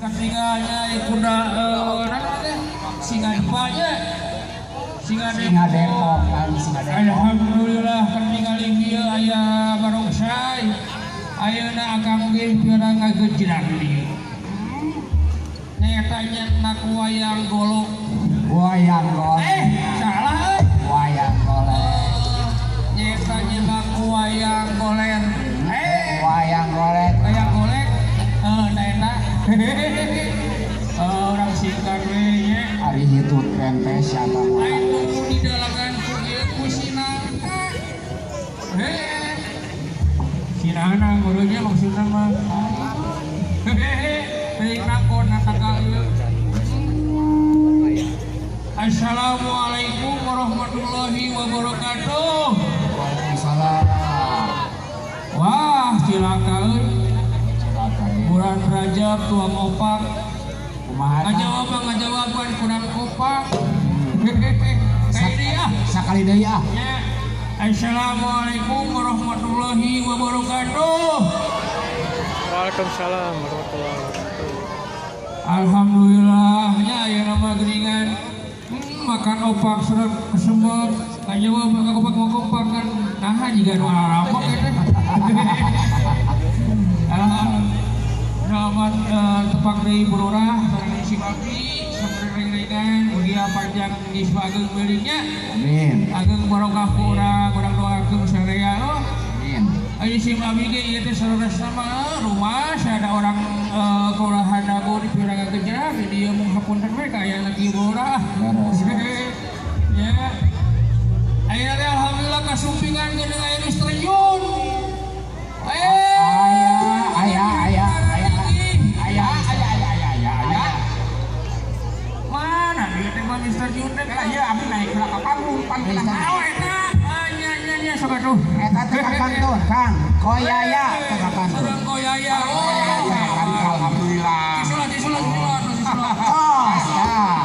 Ketinggalnya kuda teh Singa Depanya. Singa Singa Depok kan, Singa Depok. Alhamdulillah ketinggalan ieu aya barongsai. Ayeuna akang oge pirang ngagejrang dieu. Nyaeta nyenak wayang golok. Wayang golek. Eh, salah euy. Wayang golek. Nyaeta nyenak wayang goler. Eh, Wayang golek. Wayang golek. Eh, nah eta. Orang singkat we nya. Ari hitut pempes siapa? Aing tunggu di dalagan ku ieu ku sinangka. Heh. Sinana gurunya maksudna mah. Hehehe, teuing nakon tanggal ieu. Assalamualaikum warahmatullahi wabarakatuh. Waalaikumsalam. Wah, cilaka euy. Cilaka ieu. Bulan Rajab tuang opak. Kumaha tah? Ngajawab ngajawaban kurang opak. Hehehe. Kayak ini ah. Sakali deui ah. Ya. Assalamualaikum warahmatullahi wabarakatuh. Waalaikumsalam warahmatullahi wabarakatuh. Alhamdulillah ya aya nama geuningan. Makan opak seret kesembot ngajawab makan opak mau kompak kan nah jiga nu arampok eta. Alhamdulillah. Selamat tepak deui Bu Lurah sareng si Abdi sapereng-rengan mugia panjang yuswa ageng miliknya. Amin. Ageng barokah ku urang, urang doakeun sadaya oh. Amin. Ayo sim abi ge ieu teh sareres sama rumah saya ada orang kelurahan Dago di Pirang Gejrang di dieu mung hapunten we ka aya lagi Bu Lurah. Leres. Ya. Ayeuna teh alhamdulillah kasumpingan geuning aya Mister Jun. Eh. Aya, aya, aya, aya. Aya, aya, aya, aya, aya, aya. Mana dia teh mah Mister Jun teh? Lah ieu abdi naik heula ka panggung pan kita. Oh eta, ah nya nya nya sok atuh. Eta teh kakantun, Kang. Koyaya teh kakantun. Urang koyaya. Oh. Alhamdulillah. Cisulat, cisulat, cisulat, cisulat. Oh, tah.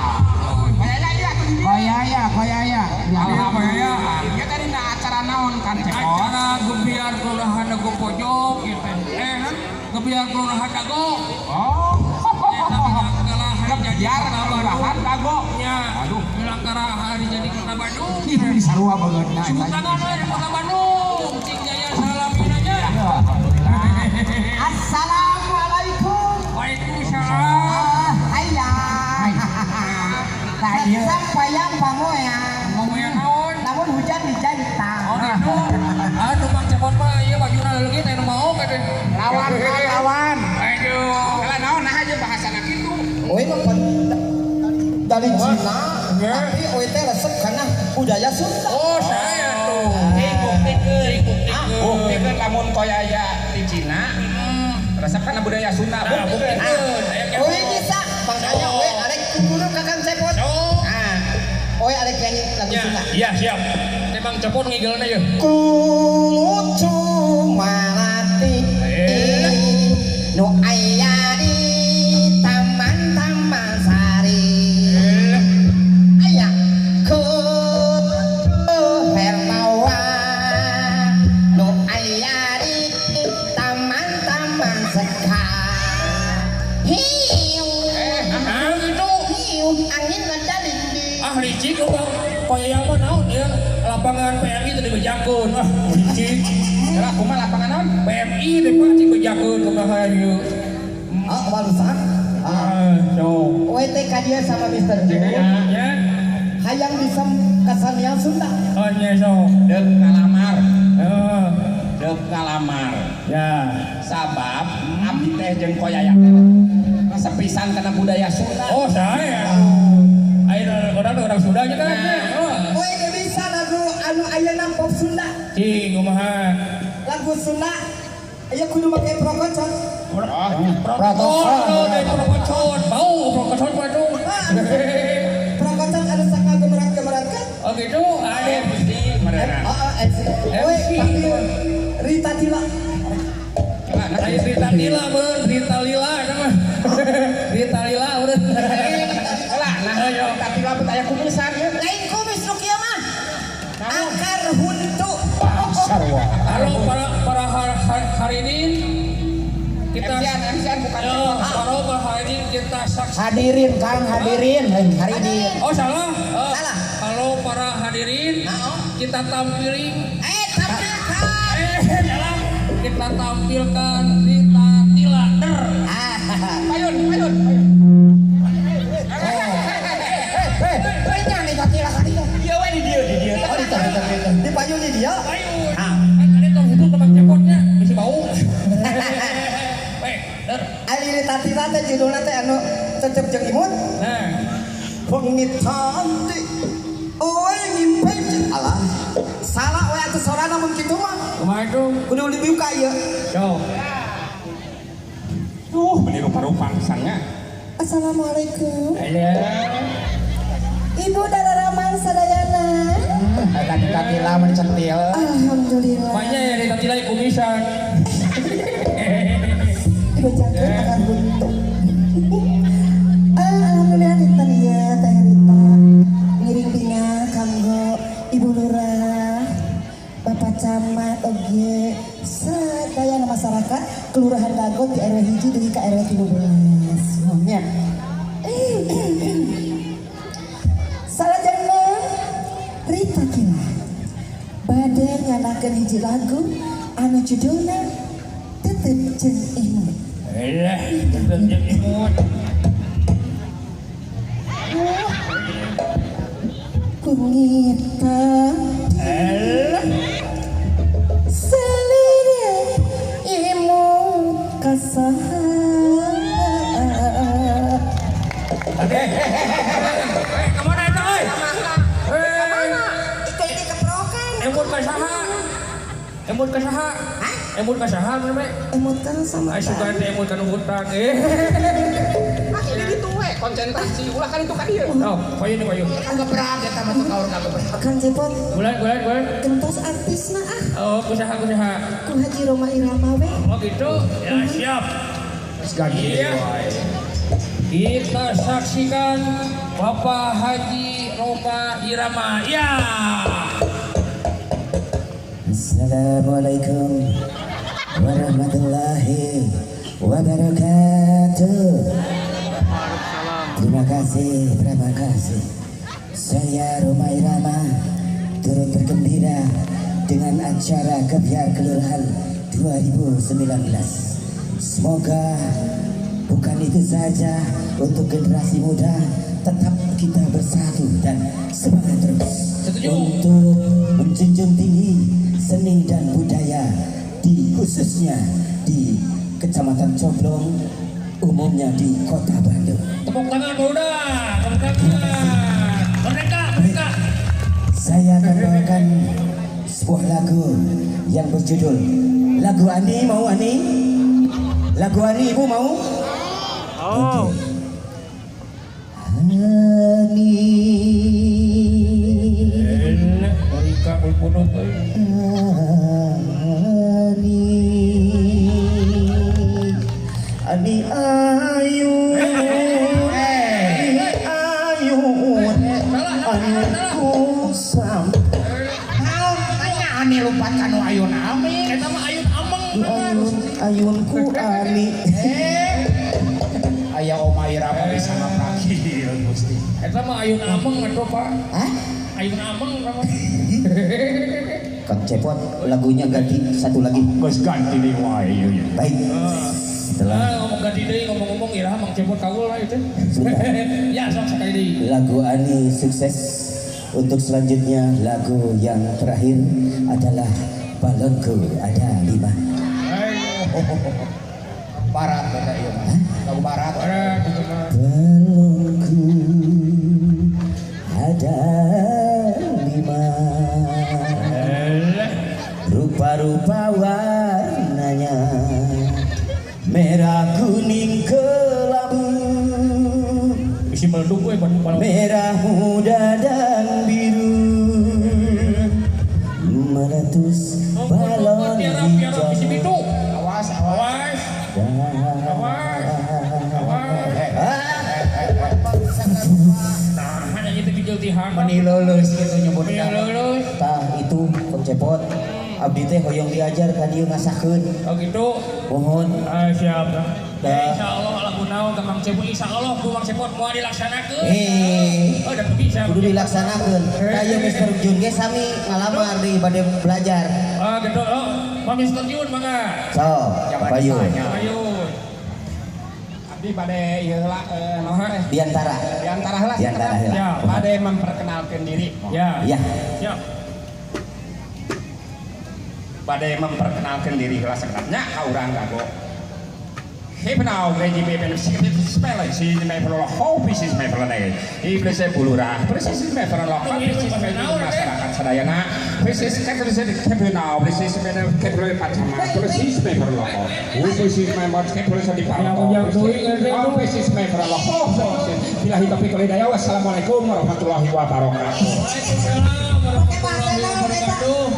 Koyaya ieu atuh di dieu. Koyaya, koyaya. Ya, Alhamdulillah. Ieu tadi na acara naon kan Cepot? Acara gebiar Kelurahan Dago Pojok ieu teh. Eh, gebiar Kelurahan Dago. Oh. Eta bilangkara hari jadi Gebiar Kota Kelurahan Bandung. Dago. Nya. Aduh. Bilangkara hari jadi Kota Bandung. Ih, sarua beungeutna Sebut eta. tangan we di Kota Bandung. Cing jaya salamina nya. Ya, alhamdulillah. Assalamualaikum. Waalaikumsalam. Ah, aya. Tah ieu. Sampaian pamoyan. Ngomongin naon? Namun hujan dijantang. Oh gitu. Aduh Mang Cepot mah ieu bajuna leungit aya nu maok eta. Lawan Kang, lawan. Aduh. Lah naon nah aja bahasana kitu. Oe mah dari Cina, tapi oe teh resep karena budaya Sunda. Oh saya tuh. Cing buktikeun. Cing buktikeun. Buktikeun lamun koyaya di Cina resep kana budaya Sunda. Nah, Buktikeun. buktikeun. Aya Oe kepo. bisa, makanya oe arek guru Kakang Cepot. Oh. Ah, oe arek nyanyi lagu Ya, Sunda. iya siap. Emang Cepot ngigelna ye. Kulucu malati Eh. nu aya di Taman Taman Sari. Eh. Aya kutu Hermawan nu aya di Taman Taman Sekar. Hiu Nah gitu. hiu angin ngadaling. Ah licik urang koyaya mah naon ieu lapangan PMI teh dibejakeun. Ah licik. Lah kumaha lapangan naon? PMI teh Pak cik bejakeun kumaha ieu. Ah, walusan. Ah. Ah, so. Oe teh ka dieu sama Mister Jun. Ya. Hayang bisa kesenian Sunda. Oh nya so. Deuk ngalamar, Eh, deuk ngalamar. ya. Sabab abdi teh jeung koyaya teh resep pisan kana budaya Sunda. Oh saya. Ayo orang orang Sunda aja kan. Oh. Oe ge bisa lagu anu ayeuna pop Sunda. Cing kumaha? Lagu Sunda aya kudu make prokocon. Oh, Protokol, dari prokocon, bau prokocon mah tuh. Prokocon anu saka gemerat-gemerat kan? Oh gitu, ada. MC merena. Oh, oh, MC. Oe MC. tapi Rita Tila. Ayo Rita Lila, beuh, Rita Lila eta mah. Rita Lila udah. Lah, nah Ayo. tapi lah aya kumisan ya. Lain kumis nu kieu mah. Akar huntu. Sarua. Halo para para hari ini kita MC-an, MC-an bukan Ya, para para hari ini kita saksikan. Hadirin Kang, hadirin, hadirin. Oh salah. Salah. Kalau para hadirin kita tampilin. Tampilkan. Salah. Kita tampilkan Rita Tila. Payun, payun. Iya we di dieu, di dieu. Oh, di di payun di dia. Payun. Kan ada tong hidup tempat cepotnya, bisi bau. Ali Rita Tila teh judulna teh anu cecep jeung imut. Nah. Wengi cantik. Oe ngimpi alah. Salah we atuh sorana mun kitu mah. Kumaha itu? Kudu dibuka ieu. Sok. Beli rupa-rupa misalnya. Assalamualaikum. Halo. Ibu Dararaman sadayana. Eta Rita Tila mun centil. Alhamdulillah. Banyak ya Rita Tila kumisan. Ibu jangan akan buntu. Alhamdulillah dinten ieu Teh Rita ngiring bingah kanggo Ibu Lurah, Bapak Camat oge sadayana masyarakat Kelurahan Dago di RW 1 dugi ka RW 13. Nya. Salajengna Rita Tila bade nyanakeun hiji lagu anu judulna Tetep Jeung Imut. Elah, tetep jeung imut. Kungita elah selirik imut kasaha. Kemana itu, oi? Itu ini keprokan. Emut kasaha. Emut kasaha. Hah? Emut kasaha mana? Emut kan sama. Ai suka teh emut kanu hutang. Ah, ini ditu we konsentrasi ulah kan itu ka dieu. Oh, payun payun. Kan gebrag eta mah kaur kagebrag. Kang Cepot. Bulan bulan bulan. Gentos artisna ah. Oh, kusaha kusaha. Ku Haji Roma Irama we. Oh gitu. Ya siap. Geus ganti wae. Kita saksikan Bapak Haji Roma Irama. Ya. Assalamualaikum warahmatullahi wabarakatuh. Terima kasih, terima kasih. Saya Roma Irama turut bergembira dengan acara Gebyar Kelurahan 2019. Semoga bukan itu saja untuk generasi muda, tetap kita bersatu dan semangat terus. Setuju. Untuk menjunjung tinggi seni dan budaya di khususnya di Kecamatan Coblong, umumnya di Kota Bandung. Tepuk tangan muda, tepuk tangan. Merdeka, merdeka. Saya akan bawakan sebuah lagu yang berjudul Lagu Ani. Mau Ani? Lagu Ani Ibu mau? Oh. Okay. Ani Ani Ani ayu Ani ayu Ani kusam. Naon tanya Ani lupat kanu ayun ameng. Eta mah ayun ameng. Ayun ayunku Ani. Aya Oma Irama bisa ngaprakil Gusti. Eta mah ayun ameng atuh Pak. Hah? Ayun ameng kamu. Kang Cepot lagunya ganti satu lagi. Geus ganti deui wae ieu. Baik. Setelah ngomong ganti deui ngomong-ngomong Irama Mang Cepot kaul lah itu. Ya sok sakali deui. Lagu Ani sukses. Untuk selanjutnya lagu yang terakhir adalah Balonku Ada 5. Barat eta ieu mah. Lagu barat. Balonku ada 5. Rupa-rupa warnanya merah kuning kelabu, merah muda dan biru, meletus balon hijau. Awas, awas, awas, awas. Nah, hanya itu dijultihan. Meni lulus gitu nyebutnya. Lulus. Tah itu Kang Cepot. Abdi teh hoyong diajar ka dieu ngasakeun. Oh gitu. Mohon. Ah, siap. Insyaallah ala naon ka Mang Cepot insyaallah ku Mang Cepot moal dilaksanakeun. Oh, da bisa. Kudu dilaksanakeun. Da ieu Mr. Jun ge sami ngalamar di bade belajar. Ah, gitu. Oh, Pak Mr. Jun mangga. So, payun. Payun. Abdi bade ieu heula naon teh? Biantara. Biantara heula. Biantara heula. Bade memperkenalkeun diri. Ya. Ya. Siap. Bade memperkenalkan diri heula sakedapnya ka urang kagok. Hipnau reji beben spell si me perlo hopi si me perlo nai. Iblis bulurah persis me perlo persis me masyarakat sadayana persis keterus kepnau persis me keplo pacama persis me perlo. Persis me mot keplo di parto. Persis me perlo. Billahi taufiq wal hidayah. Wassalamualaikum warahmatullahi wabarakatuh. Waalaikumsalam warahmatullahi wabarakatuh.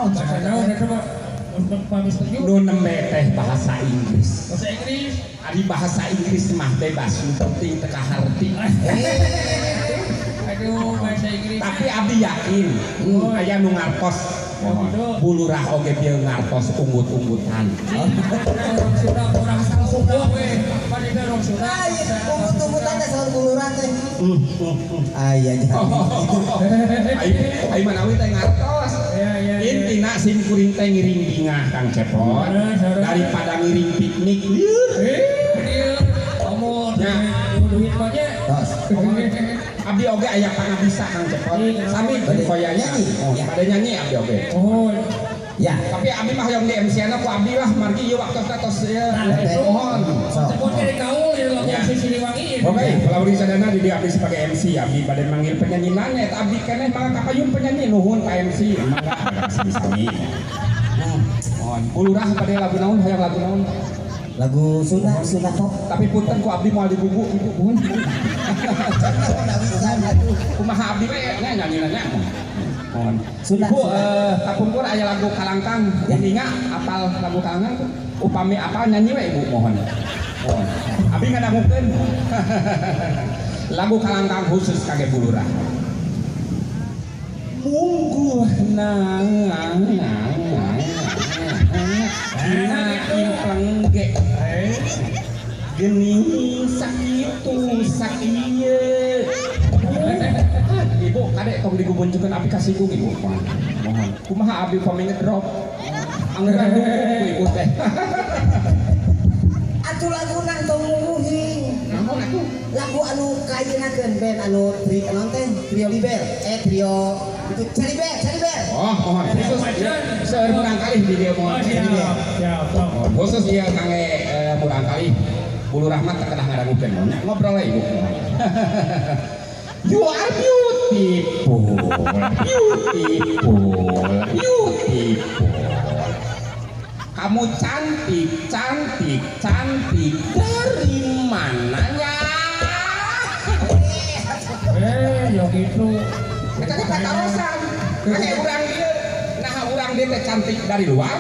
Bahasa naon eta mah? Nu nembe teh bahasa Inggris. Bahasa Inggris. Ari bahasa Inggris mah bebas, nu penting teu kaharti. Aduh, bahasa Inggris. Tapi abdi yakin aya nu ngartos. Bulurah oge bieu ngartos unggut-unggutan. Orang Sunda, orang Sunda we. Bade orang Sunda. Unggut-unggutan teh saur bulurah teh. Aya jadi. Ai manawi teh ngartos. Intina sim kuring teh ngiring bingah Kang Cepot daripada ngiring piknik lieur. Omong duit mah nya. Abdi oge aya pangabisa Kang Cepot. Sami koya nyanyi. Bade nyanyi abdi oge. Oh. Ya. Tapi abdi mah hoyong di MC-na ku abdi lah margi ieu waktosna tos ieu. Mohon. Cepot ge kaul ieu lagu Siliwangi. Oke, pelawuri sadana di dieu abdi sebagai MC abdi bade manggil penyanyi nanya eta abdi keneh mangga kapayun penyanyi nuhun ka MC mangga sami-sami. Mohon. Bulurah bade lagu naon hoyong lagu naon? Lagu Sunda, Sunda pop. Tapi punten ku abdi moal digugu ibu nuhun. Kumaha abdi we nya nyanyi nanya. Mohon. Ibu, kapungkur aya lagu Kalangkang, ingat apal lagu Kalangkang? Upami apal nyanyi we ibu mohon. Mohon. Abi ngadangukeun. Lagu Kalangkang khusus kage bulurah. Mungguh nang dina impleng ge. Geni sakitu sakieu. Ibu kadek tong digubuncukeun abdi kasinggung ibu. Mohon. Kumaha abdi upami ngedrop. Angeuran ku ibu teh. Atuh laguna tong nguruhi. Naon atuh? Lagu anu kaayeunakeun band anu tri naon teh? Trio Liber. Trio itu Cari Bel. Oh, mohon. Khusus seueur murangkalih di dieu mohon. Siap. Khusus ieu kangge murangkalih Bulu Rahmat teu kedah ngadangukeun. Ngobrol we ibu. You are beautiful, beautiful, beautiful. Kamu cantik, cantik, cantik. Dari mananya? Ya gitu. Kita teh patarosan. Nah, urang dieu, nah urang dieu teh cantik dari luar,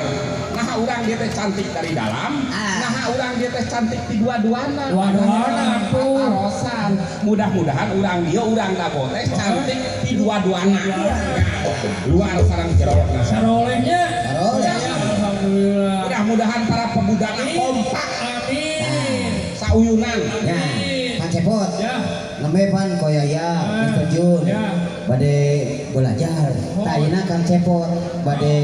nah urang dieu teh cantik dari dalam, nah urang dieu teh cantik di dua-duana. Dua-duana tuh. Patarosan. Mudah-mudahan urang dieu urang dago teh cantik di dua-duana. Luar sareng jero. Sarolehnya. Saroleh. Alhamdulillah. Mudah-mudahan para pemuda kompak. Amin. Sauyunan. Ya. Kang Cepot. Ya. Nembe pan koyaya Mr. Jun. Ya. Bade belajar. Tah ayeuna Kang Cepot bade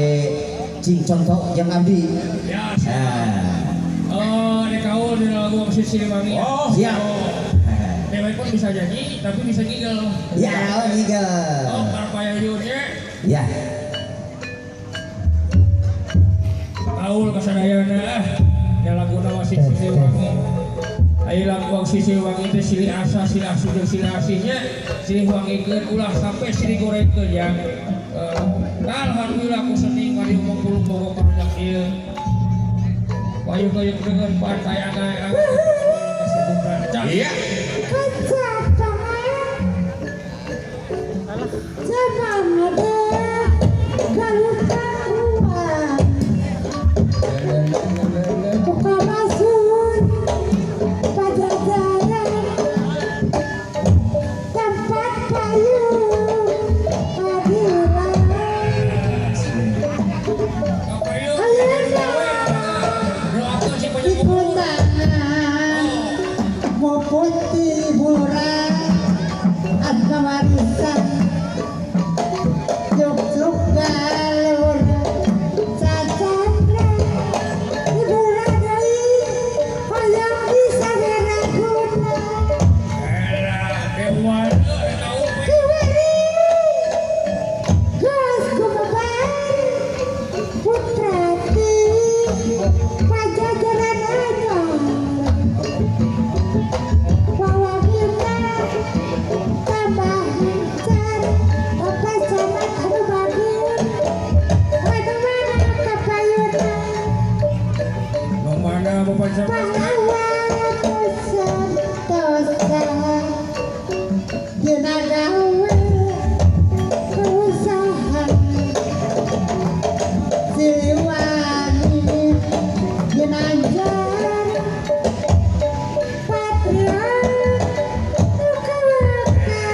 cing contoh jeung abdi. Ya. Oh, dek kaul di lagu Siliwangi. Oh, siap. Dewek pun bisa nyanyi, tapi bisa ngigel. Ya, oh ngigel. Oh, para payayunnya. Ya. Kaul kasadayana ya laguna masih Siliwangi. Ayo lagu Siliwangi teh silih asa, silih asih jeung silih asihnya, silih wangikeun ulah sampai silih gorengkeun ya. Alhamdulillah ku seni ngari umum puluh bogo karunya ieu. Wayu-wayu dengan partai agak kesibukan. Iya. Ayo. Putih Lurah Asma warisan Juk-juk galur Cacandra Ibu Lurah deui hoyong bisa ngaraguna Kiwari Geus gumebar Putrati Pajajaran anyar Wawagina tambah gencar Bapak Camat anu bageur Anu mana kapayuna Nu mana Bapak Camat? Pahlawan Nusantosa Dina gawe usaha Siliwangi Ginanjar Patriot nu kawakal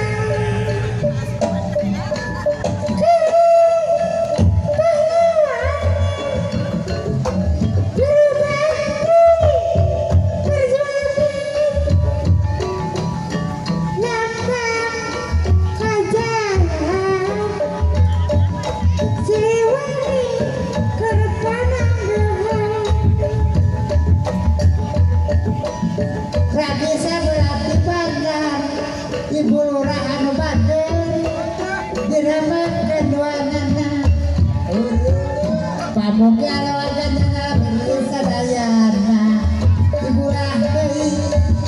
Pahlawan Berbakti Perjuangan Lambang kajayaan Siliwangi Kerpananggehan Radisa berarti bangga Ibu Lurah anu bager Diremekeun duanana Pamugi wargana beri sadayana Ibu Lurah deui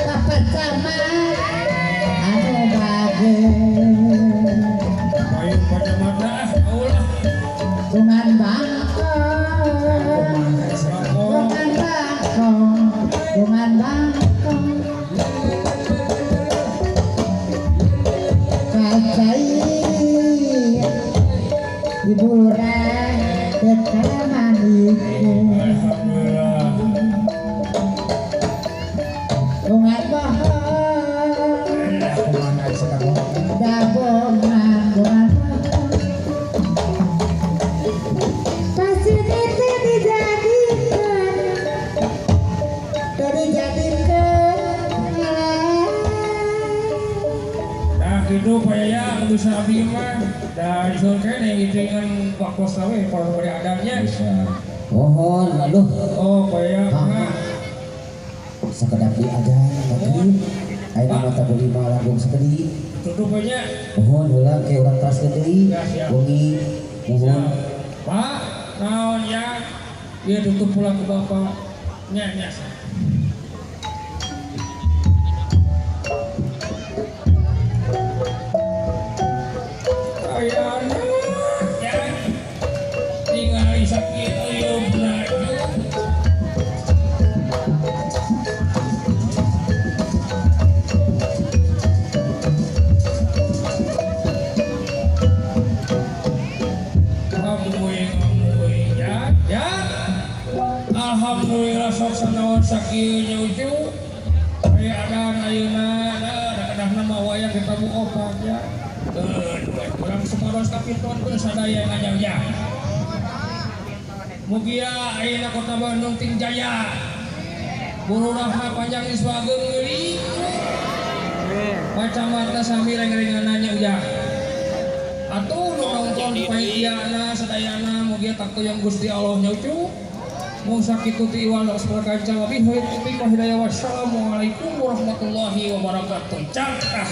Bapak Camat anu bager Payung Pak Camat ah, Allah. Kungan bangkong Kungan bangkong Kungan bangkong Kacai Ibu Lurah Tekamaniku Alhamdulillah. Kungan bohong Dabongan Kungan bohong Pasir itu dijadikan Dijadikan. Nah gitu Pak Yaya bisa abdi mah da disuruh keneh ngiringan waktosna we kalau bari adannya. Mohon aduh. Oh Pak Yaya mah sakedap di adan maghrib ayeuna mah teh lima langkung sakedik. Tutup we nya. Mohon heula ke urang teraskeun deui. Wengi mohon. Pak naon ya? Ieu tutup pulang ke Bapak. Nya nya. Ayana ya tinggal sakit ieu belaju. Alhamdulillah ya. Alhamdulillah sok sanaon sakieu nya ucu. Aya adan ayeuna da kadahna mah wayang kita bu opat ya. Urang supados kapintuan pun sadaya ngajauh. Mugia ayeuna kota Bandung ting jaya. Bururahna panjang yuswa ageung meuli. Pacamatna sami reng-renganna ujang. Atuh nu nonton panitiana sadayana mugia taktoyong Gusti Allah nya ucu. Mung sakitu ti iwal kanca wabillahi taufiq wal hidayah. Wassalamualaikum warahmatullahi wabarakatuh. Cangkah.